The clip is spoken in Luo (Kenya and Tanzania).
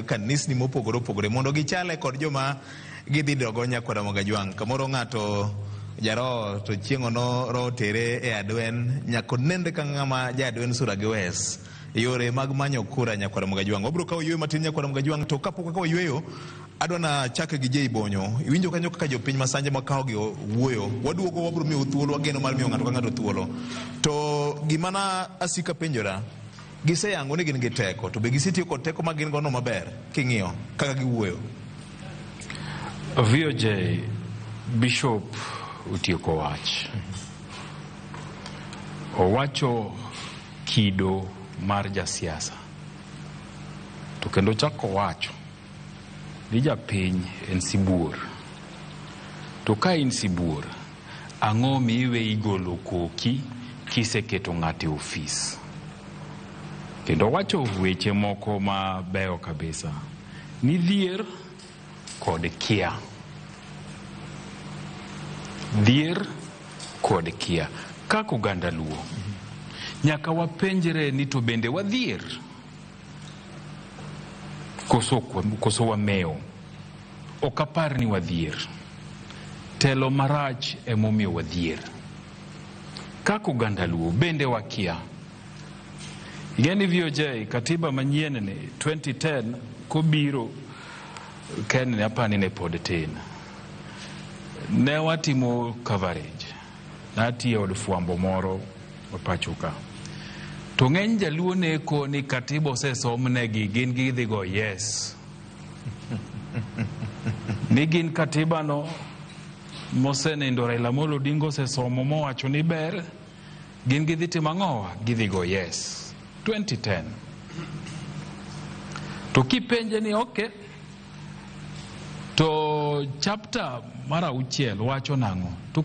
kanisni mopogore opogore mondo gichale kod joma gidhi dogo nyakwara Mogajwang'. Kamoro ng'ato jaroho to chieng'ono roho tere e adwen nyaka onenre ka ng'ama ja adwen sura gi wes. Yore mag manyo kura nyakwara Mogajwang'. Wabiro kawo yueyo matin nyakwara Mogajwang' to kapok wakawo yueyo adwa na chake gi Jay Bonyo. Iwinjo kanyo kaka jopiny ma sanje makawo gi wuoyo. Waduogo wabiro miyo thuolo wageno mar miyo ng'ato ka ng'ato thuolo. To gima na asika penjora giseyango ni gin gi teko to be gisetiyo kod teko ma gin gono maber king'iyo kaka giwuoyo. VOJ Bishop otieko wach. Owacho kido mar jasiasa. To kendo chako wacho ni japiny en sibuor. To ka in sibuor, ang'o miwe igolo koki kiseketo ng'ato e ofis? Kendo owacho weche moko mabeyo kabisa. Ni dhier kod kia. Dhier kod kia. Kaka oganda Luo, nyaka wapenjre ni to bende wadhier koso, koso wamewo. Ok apar ni wadhier. Telo marach emomiyo wadhier. Kaka oganda Luo bende wakia. Ing'e ni VOJ katiba manyien ni 2010 kobiro Ken ne apani ne pod tin. Ne watimo coverage. Natiyo e od fwambo moro pacho ka. To ng'eny jaluo ne koni katiba osesomnegi gin gidhi go yes. Ni gin katiba no mosenindo Raila Amolo Odinga osesomo mowacho ni ber gin gidhi timo ang'owa gidhi go yes 2010 to kipenje ni okay to chapter mar auchiel wacho nang'o to